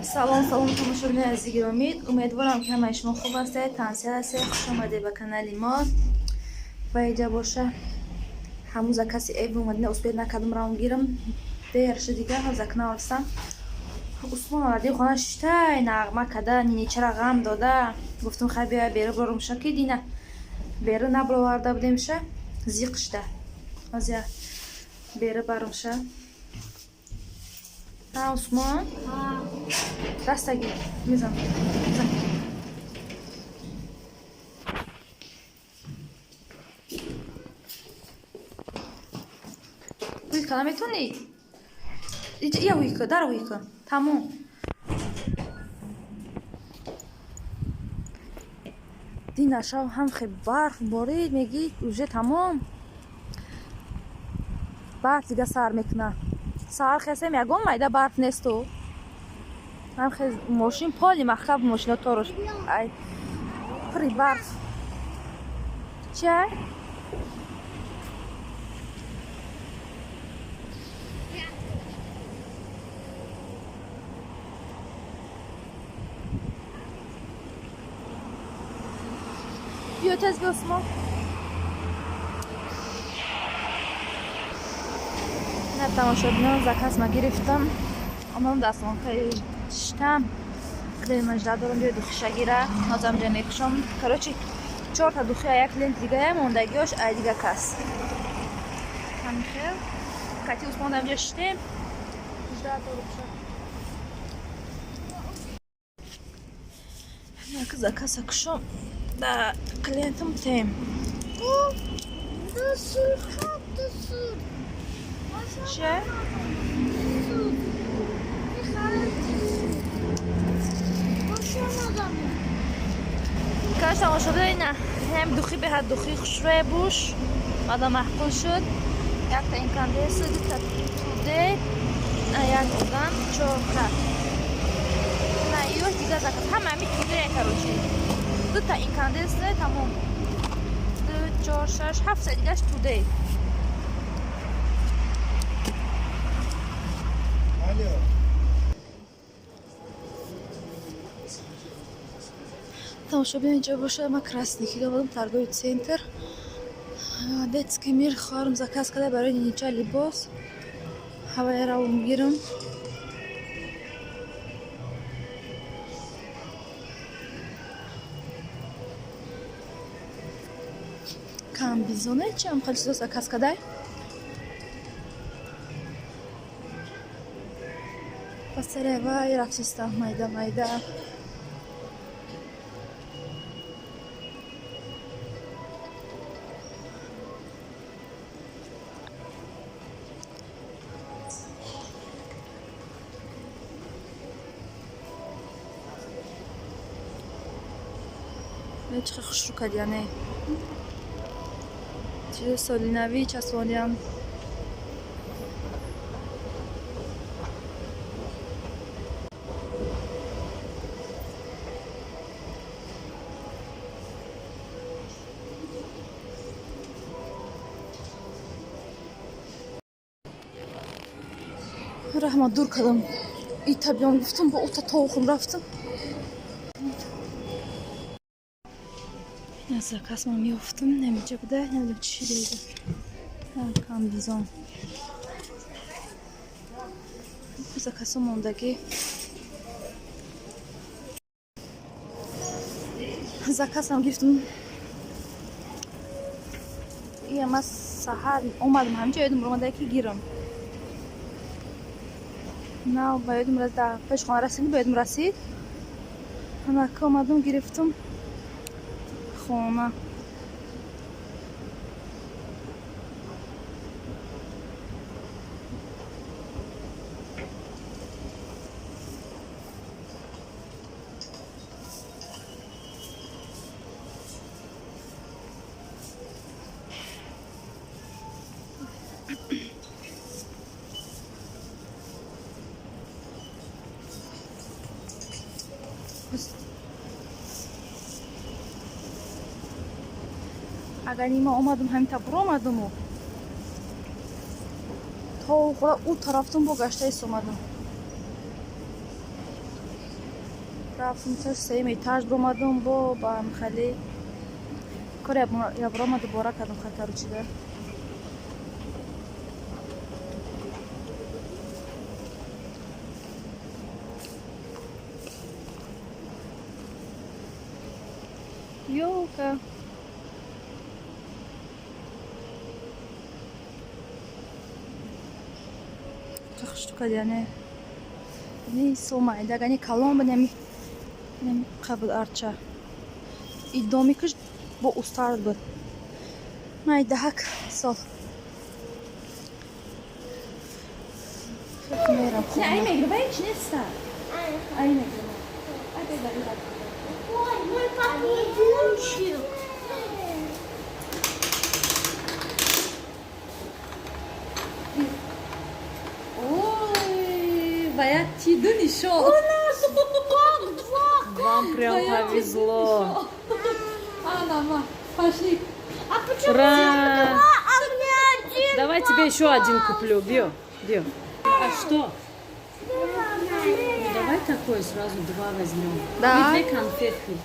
Салом, салом, тамошобинони азизи гиромӣ. Умедворам, ки ҳамаи шумо хуб ҳастед, тансиҳат ҳастед. Хуш омадед ба канали мо. Ва иҷа боша, ҳамуза каси эв омадина, успеть накардам равон гирам. Дер шуд дига, ҳоза кнавастам. Усмон омади хона шиштай, нағма када, ниничара ғам дода. Гуфтум, хай бия беру борум ша, ки дина беру наброварда будем ша, зиқ шуда. Ҳозия беру барум ша. Ҳа, Усмон? Дастаги мезан. Мезан. Уйка наметонӣ? Я уйка, дар уйка. Тамом. Дина шав ҳам хе барф борид, мегӣ уже тамом. Барф дига сар мекуна. Саҳар хесем, ягон майда барф несту. Ҳам хе мошин поли махкаб, мошино торош. Ай пури барф. Чай? Биё, тез биё, Усмон. На, тамошобинон, заказ ма гирифтам. Омадам дастмонкаи шиштам. Клиент мажда дорам, биё духиша гира. Ҳозам ҷа мекушам. Короче, чорта духи як клиент дигая, мондагиош ай дига кас. Ҳамин хел. Кати Усмон ҳамҷа шиштем. Жда дорам. Як заказа кушом. Да клиентам тем. Nasıl? Че? Каш тамошобино, ина ҳам духи беҳад духи хушрӯе буш. Мада маъқул шуд. Якта инкандеса, дута туде, як одам, чорта. На, ё дига заказ. Ҳама ҳами туде, короче. Дута инкандеса, тамом. Ду, чор, шаш, ҳафта дигаш туде. Алло. Тамошобино, инҷо боша, ма Красники омадам, торговый центр Детский мир. Хоҳарам заказ карда барои нинича либос. Ҳавая равом гирам. Камбизоне чиам хел чизо заказ кардай. Пасаре вай рафтистам майда майда. Не, чӣ хушрӯ кардияне. Чизи соли навӣ часпондиям. Раҳмат, дур кардам. Ита биём гуфтам, бо ута тоғум рафтам. Заказ ма меёфтам, намиҷа буда, намедонам чӣ шида. Камбизон. Заказҳо мондагӣ. Заказам гирифтам. Ия ма саҳар омадам ҳаминҷа, ёдам омада, ки гирам. На, ба ёдам да пеш хона расидем, ба ёдам расид. Ҳанака омадам, гирифтам хона. Агар нима омадам, ҳамин та буромадаму То хора у тарафтон бо гашта истомадам. Рафтам та сеюм этаж бромадам, бо ба хали кори яброма дубора кардам, хатару чида. Ёлка. Штука яне. Ни сома айдагани калон ба неми неми қабл арча. И домикаш бо устард буд. Майдаҳак сол. Мерам. Не, ай мегирам, ай чи неста? Ай мегирам. Ай бега. Ой, мой попугайчик. Ой, баяд тиду нишон. У нас как два. Вам прям повезло. Ана, ма, пошли. А почему Ура! два, а мне один? Давай тебе еще один куплю. Био, Био. А что? Ну, давай такой сразу два возьмем. Да. И две конфетки.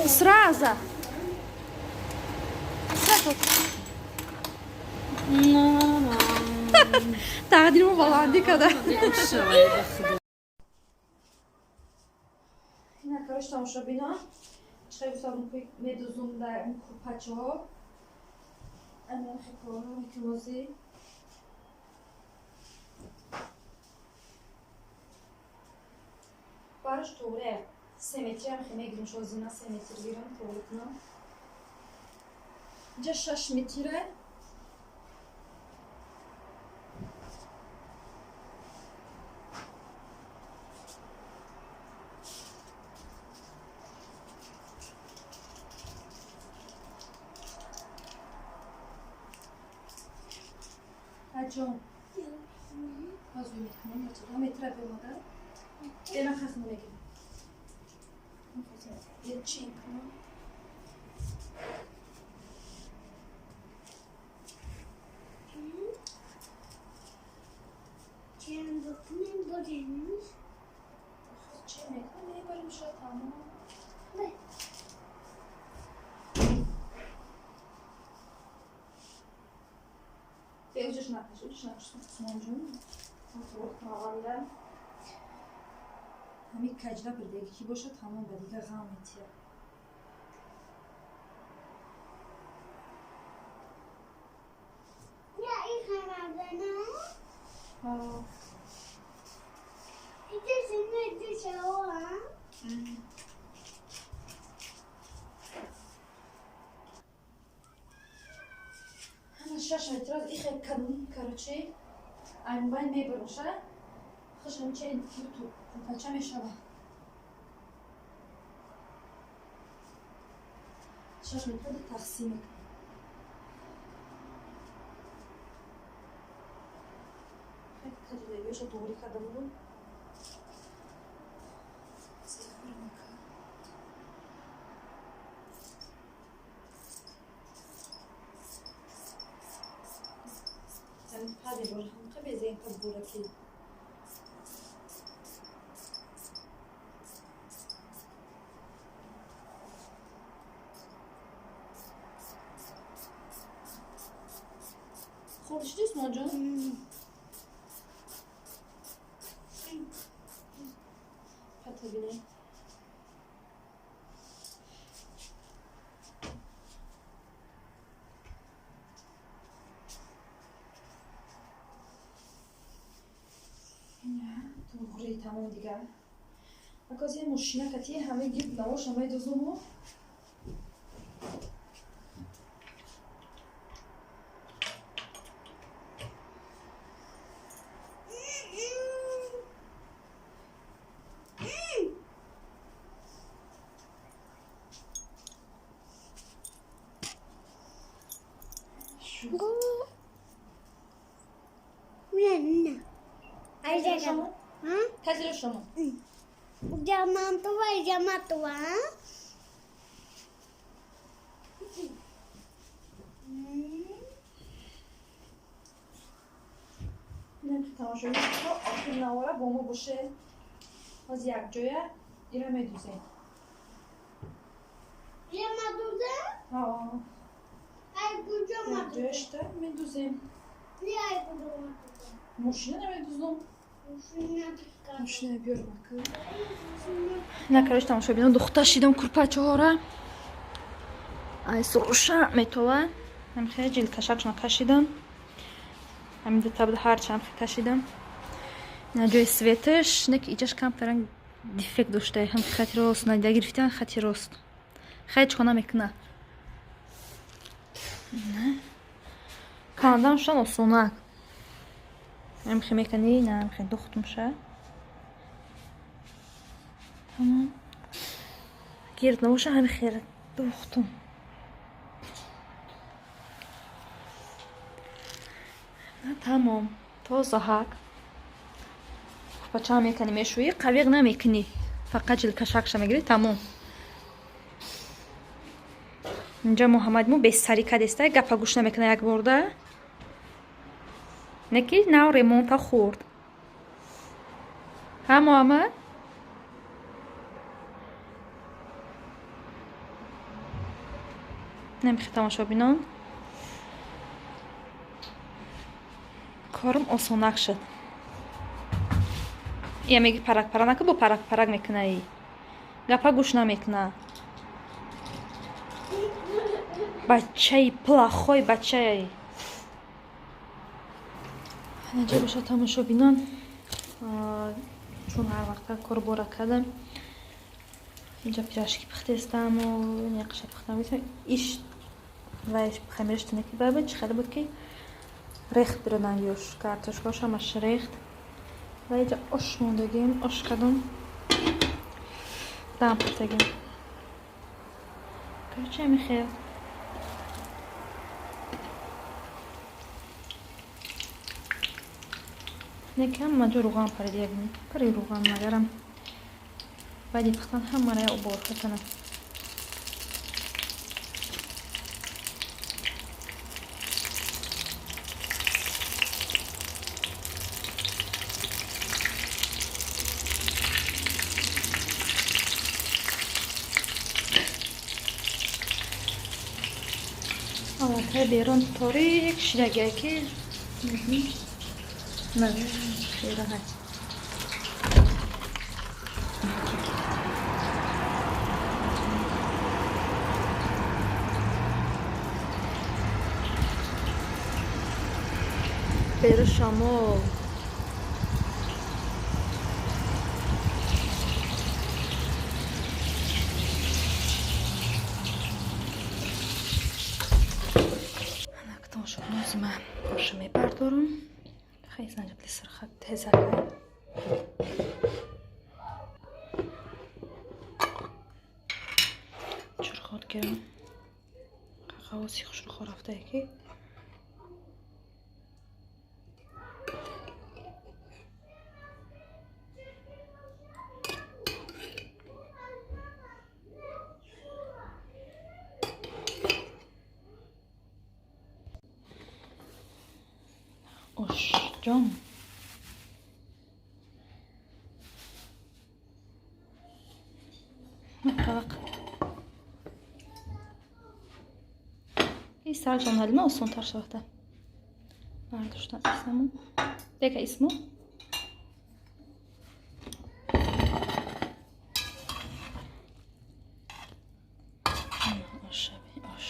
Сразу. Сразу. Тақдирмо баландӣ када. Ина короче тамошобино, чиқай гуфтам, медузум дар курпачаҳо. Ана хекоро мекунозӣ. Бараш тоғре се метри ам хе мегирим, шозина се метр гирам, тоғри кунам. Инҷа 6 метра. Аҷон. Бозӯй мекунам, ду метра бемода. Бема хахм мегирам. Чи кунам? Чем буквы будем? Чи мекунам? Мебарим ша тамом. Да. Уҷаш накаш, уҷаш накаш, Усмонҷон. Аввалда. Ҳами каҷра бирдеги ки бошад, тамом, ба дига ғам метия. Я их надо. Это же не дешево, а? Ҳама 6 метр ихе кадм, короче, аймбайн мебароша. Хушам че ту курпача мешава. 6 метр тақсим мекунам. Хеле каҷидагиёша туғрӣ карда буд. Зехӯра. Ҳами бура, ҳамқа безенка бура ки. Хурд шуди, Усмонҷон? Пата бинем. Туғри тамом дигар. Акази мошина кати ҳамаи гирд навош ҳамаи дузуму. Не, не. Шумо? Тазиро шумо. Диамантова, диамантова. Тамошобин, то охир навора бо мо боше. Ҳозир якҷоя ира медузем. Я мадузем? Ҳа. Ай куҷо мадузем? Якҷоя шита медузем. Не, ай куҷо мадузем? Мошина намедузам. Мошина. Мошина биёр мака. На, короче, тамошобинон, духта шидам курпачаҳора. Ай суруша метова. Ҳам хеле ҷилкашакшона кашидам. Ҳамин дута буда, ҳарчам хе кашидам. Ина ҷои светаш, не ки иҷаш камтаран дефект дошта, ҳам хати рост надида гирифтан, хати рост. Хай чикор намекуна. Канадам шудан осонак. Ҳам хе мекани, на ҳам хе духтумша. Тамом. Гирд набоша, ҳами хер духтум. Тамом. Тозаҳак. Курпачаам мекани, мешӯӣ, қавиқ намекунӣ. Фақат ҷилкашакша мегирӣ, тамом. Инҷа Муҳаммад мо бесарӣ кадеста, гапа гӯш намекуна як борда. Не ки нав ремонта хӯрд. Ҳа, Муҳаммад? Намехе, тамошобинон. Корам осонак шуд. Я меги парак парак нака, бо парак парак мекунаи. Гапа гӯш намекуна. Бачаи плохой бачаи. Наҷа боша, тамошобинон. Чун ҳар вақта кор бора кардам. Инҷа пирожки пухтестаму яқша пухтам. Иш вайш хамираш тунеки баба чӣ хеле буд ки рехт биродан ёш картошкаош ҳамаш рехт. Ва инҷа ош мондагим, ош кардам. Дам пухтагим. Короче, ҳами хел. Не ки ҳама ҷо руған парид, як пари руған магарам. Баъди пухтан ҳамаро я уборка кунам. Аллакай берун торик шидагия ки на хеле беру шамол. Тамошобинози, ман оша мебардорам. Хеле занҷабили сирхак тезакай. Чурхот гирам. Қағавоси хушрухо рафтае ки. Ошҷон. Мақалақ. И сарҷон ҳалима осонтар шавада. Бардоштан исму. Дека исму. Ош, ош.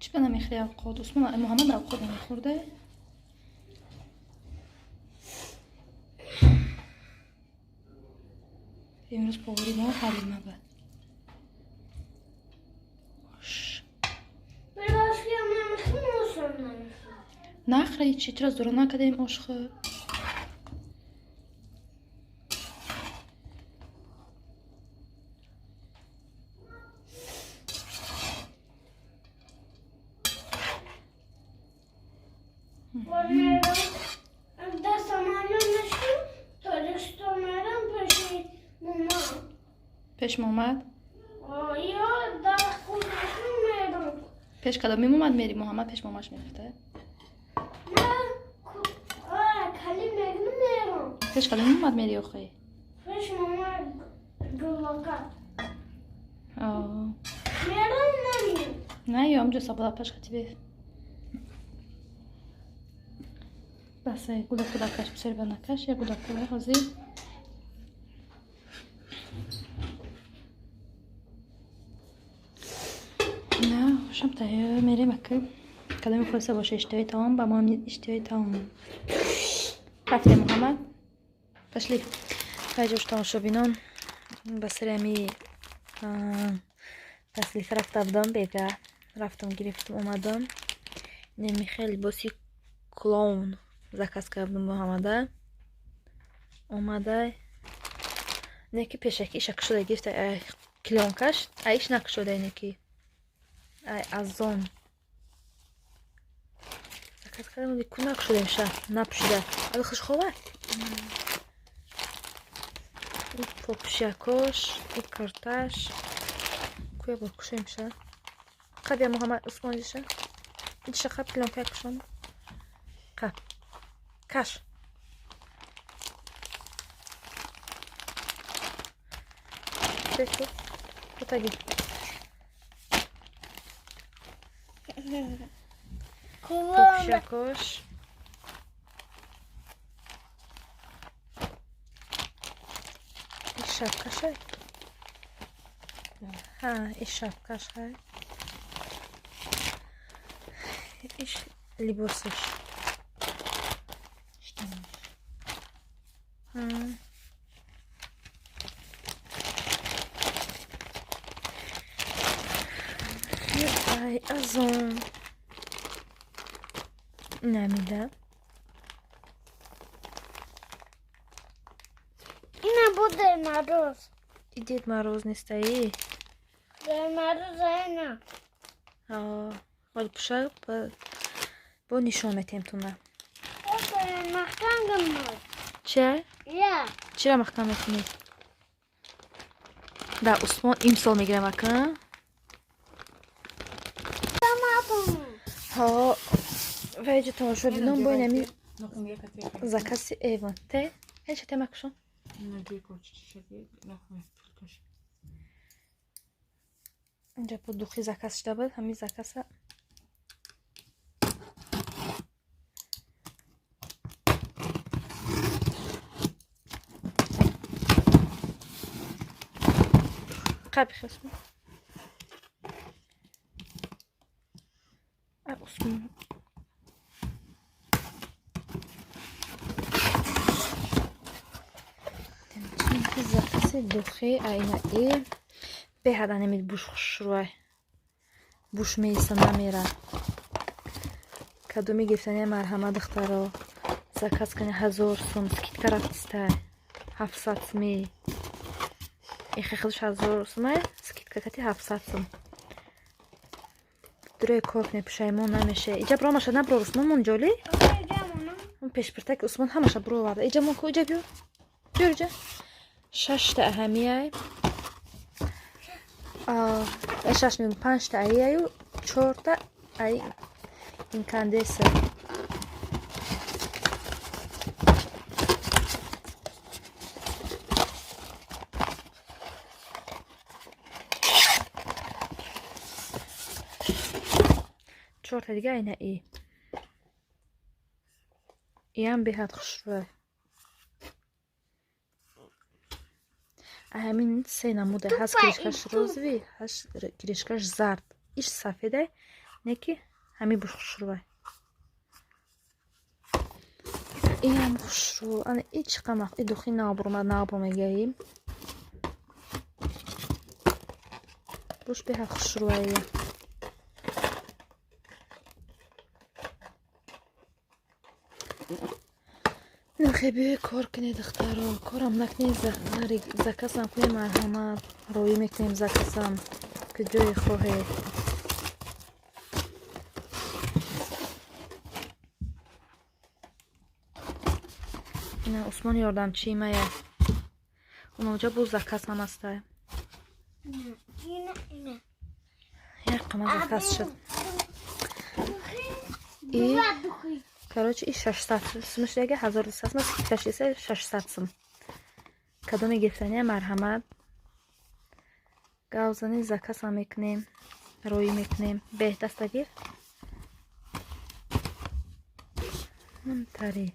Чӣ ба намехӯри авқот? Усмон Муҳаммад авқот намехӯрда? Имрӯз повари мо ҳалима бад. Ош. Нахӯри чӣ? Чаро зура накардаем ошхӯ? Дар самолёт нашин Тоҷикистон Пеш Муҳаммад? Пеш кадоми Муҳаммад мери? Муҳаммад пеш мамаш мерафта? Пеш кадоми Муҳаммад мери охи? Пеш мамад гулока. Мерам нами. На, ё амҷо сабала паш хати бе. Бас гулакуда каш бисёр ба накаш, я гулакуда ҳозир. На, хушам тайёр мерем ака. Кадоми хулоса боша иштиҳои таом, ба мо иштиҳои таом. Рафтем, Муҳаммад? Пошли. Хайҷош тамошобинон, ба сари ҳами таслифа рафта будам, бега рафтам, гирифтам, омадам. Инами хел либоси клоун заказ кардам Муҳаммада. Омада не ки пешаки иша кушода гирифта, клеёнкаш, аиш накушода, не ки ай азон заказ кардам, ку накушода имша, напушида. Али хушхова? И попшякош, и карташ. Куя бор кушоимша. Қаб я Муҳаммад Усмон диша. Иша қаб клеёнка кушон. Қаб. Каш. Теку. Кутаги. Попшякош. И шапкашай. Ҳа, и шапкашай. Иш либосаш. Ай, азон. Намида. Ина буде Мороз. И Дед Мороз не стои. Дед Мороз ина. Ҳоли пуша бо нишон метем туна. Маҳкам гумад. Ча? Я. Чира маҳкам мекунӣ? Да, Усмон имсол мегирам ака. Ҳо, вайҷа тамошобинон бо инами закази Эвон. Те? Ҳеча те макушон? Инҷа по духи заказ шуда буд, ҳамин заказа қаб хисм. Усмон. Закази духи айна и беҳад анемид буш хушрӯай. Буш меиса намера. Кадоми гирифтани марҳама духтаро заказ кани 1000 сум скидка рафтистай. 700 суми. Ихе худш 1000 сумай, скидка кати 700 сум. Дурӯи кор кунед, пушаймон намеше. Иҷа бромаша наброр Усмон мон ҷоли? Он пешпиртаки Усмон ҳамаша бироварда. Иҷа мон ку, иҷа биё. Биёр иҷа. Шашта аҳамияй. Шаш мегӯм, панҷта аияю, чорта ай инкандеса. Чорта дига айна и. Иам беҳад хушрӯй. Ҳамин се намуда ҳаст киришкаш розовый, ҳаст киришкаш зард. Иш сафедай, не ки ҳамин буш хушрӯй. Иам хушрӯ. Ана и чӣ қамақ, и духи набурмад, набурмегаи. Буш беҳад хушрӯй. Нахе биёй кор кунед, духтаро. Корам накунед, заказам кунед, марҳамат. Роӣ мекунем заказам. Ки ҷое хоҳед. Ина Усмон ёрдамчии мая. Уноҷа боз заказ ҳам ҳастай. Ина, ина. Як қама заказ шуд. И Два духи. Короче, и 600 сумаш, яга 1200 сум, скидкаш иса 600 сум. Кадоми гирифтания, марҳамат. Гавзани заказам мекунем, роӣ мекунем. Беҳ дастагир. Тари.